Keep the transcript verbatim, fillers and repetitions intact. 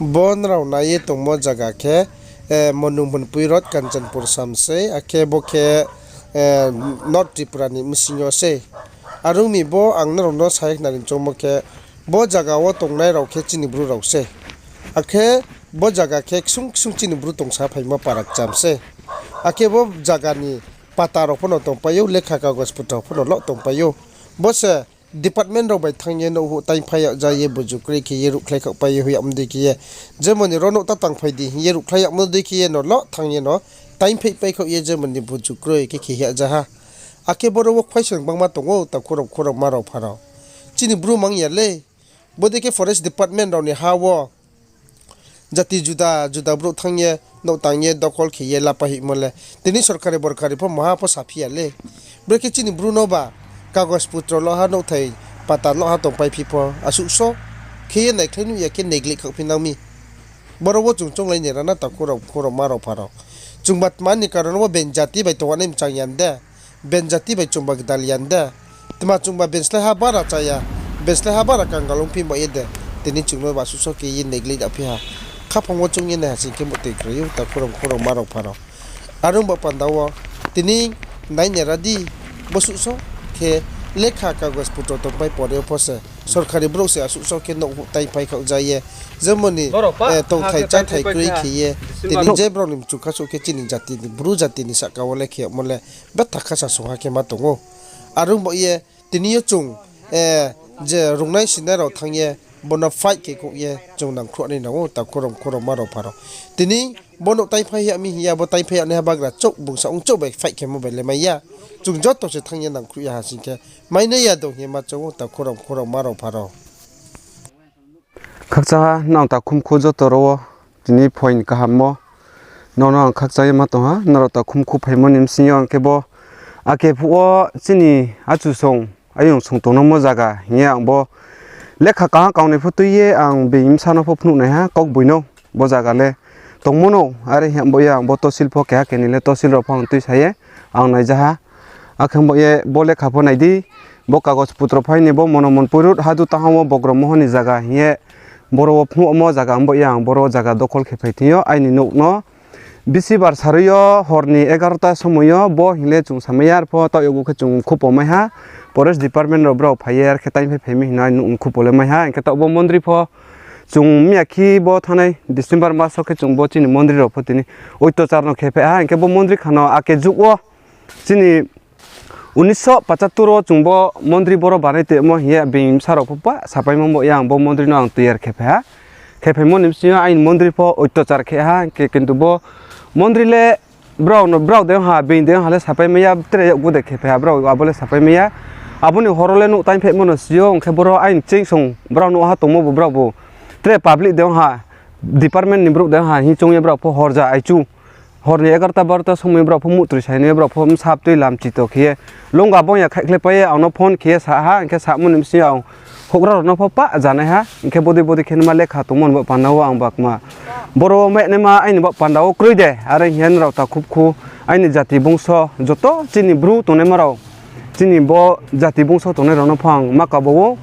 Bo nrao nai ye tongmo zaga khe Monuhunpui Road, Kanchanpur sam sei, akhe bo khe North Tripura ni bsing yo sei. Are ong mi bo ang nrao no sa ye khnari choungmo khe, bo zaga wo tongnai rao khe chini Bru rao sei. Akhe bo zaga khe ksung ksung chini Bru tongsa phaimo para kcham sei. Akhe bo zaga ni pata rao pho no tongpai ou, lekha kagos putro pho no lo tongpai ou. Bo se department rao bai thanng ye nouhhuh taingphai yag ja ye buju kroi khe ye ruhkhlai khaohpai ye hoih yagmo dei khe ye, jemon ni ro nouh ta tangphai di hing ye ruhkhlai yagmo dei khe ye no lo thanng ye no taingphaihpai khaoh ye jemon ni buju kroi khe khe hoih yag ja ha. Akhe boro wo question gbangma tong ou, takhu rao, khu rao, ma rao, pha rao. Chini Bru mang ya lei. Bodei khe forest department rao ni ha wo jati juda juda brouh thanng ye, nouh tang ye, dokhol khe ye lapai hoihmo le tini sorkari borkari pho maha pho saphi ya lei. Brekhe chini Bru no ba kagos putro lo ha, nouhthai pata lo ha tongpai phi pho, asuh so khe ye naikhlai nuh ya khe neglect khaohphi nang mi. Boro wo chung chounglai ni rana, takhu rao, khu rao, ma rao, pha rao. Chungba tma ni karon wo ben jati bai tongwanai mchang ya de. Ben jati bai chungba gdal ya de. Tma chungba ben slái ha bara cha ya, ben slái ha bara kangal ongphi ba ye de. Tini chung no ba suhso khe ye neglect yaphi ha. Khaphang wo choung ye nai ha sing khe muhtoi kroi ou, takhu rao, khu rao, ma rao, pha rao. Are ong ba panda wo tini nai ni ra di, bo suhso khe lekha kagos putro tongpai pore yo pho se sorkari brouh se asuhso khe nouhhuh taingphai khaoh ja ye, jemon ni tongthai cháthai kroi khe ye, tini je brao ni mchung kha suh khe chini jati ni, Bru jati ni sahka wo le khe yagmo le betha khasa songha khe ma tong ou. Are ong ba ye tini yo chung je rungnai sinai rao thanng ye bo no fight khe khouh ye chung nangkhruh nai nang ou, takhu rao, khu rao, ma rao, pha rao. Tini bo nouh taingphai yag mi hing ye, abo taingphai yagnaiha bagra chouh bung saong chouh bai fight khemo bai le mai ya. Chung joto se thanng ye nangkhruh ya ha sing khe mai nai ya dong hing ye ma choung ou, takhu rao, khu rao, ma rao, pha rao. Khakchangha nrao takhumkhu joto rao wo tini phoin kahammo nono ang khakchang ye ma tong ha. Nrao takhumkhu phaimo ni bsing yo ang khe bo ake phuh wo chini achusong ayong song tongnomo zaga hing ye ang bo lekha kaham kaunoi pho tui ye ang being bsa no pho phnuh nai ha, kaugboino bo zaga le tongmo no, are hing bo ye ang bo tosil pho keha keni le tosil rao pho ang tuisa ye ang naija ha. Akhe bo ye bo lekha pho nai di, bo kagos putro phai ni bo Monomon Poirut hadu taha wo Bogrom Mohon ni zaga hing ye boro wo phnuhmo zaga bo ye ang boro zaga dokhol khe phai thing yo aini nouh no bisi bar sarui yo hor ni egarota somoi yo bo hing le chung samai ya, arpho taoh yakgu khe chung khupo mai ha. Forest department rao brao phai ye ar khe taingphai phai mi hing no aini nouh khupo le mai ha. Hing khe taoh bo mondri pho chung miya khe bo thanngnai December mas wo khe chung bo chini mondri rao pho tini oitochar no khe phai ha. Hing khe bo mondri kha no ake jug wo chini unisho pachatur wo chung bo mondri boro banai tongmo hing ye being bsa rao pho ba sapaimo bo ye ang bo mondri no ang toiyar khe phai ha. Khe phaimo ni bsing yo aini mondri pho oitochar khe ha, hing khe kintu bo mondri le brao no, brao de ong ha, being de ong ha le sapai mai ya, tre yakgu de khe phai ha, brao abo le sapai mai ya. Abo ni hor wo le nouh taingphaimo no si yo, ong khe boro aini ching song brao nouh ha tongmo bo brao bo tre public de ong ha, department ni brouh de ong ha hing choung ye brao pho hor ja aichu hor ni egarota barota somoi brao pho muhtroi sai ni brao pho bsa tui lam chito khe ye longga bong ya khaihkhlai pai ye ang no phone khe ye sa ha, hing khe samo ni bsing yo ang houhgra rao no pho pah janai ha, hing khe bodei bodei khe nma lekha tongmo ni baoh panda wo ang ba kma boro wo mai naima aini baoh panda wo kroi de, are hing ye nrao takhumkhu aini jati bungso joto chini Bru tongnaima rao, chini bo jati bungso tongnai rao no pho ang ma kabo ou.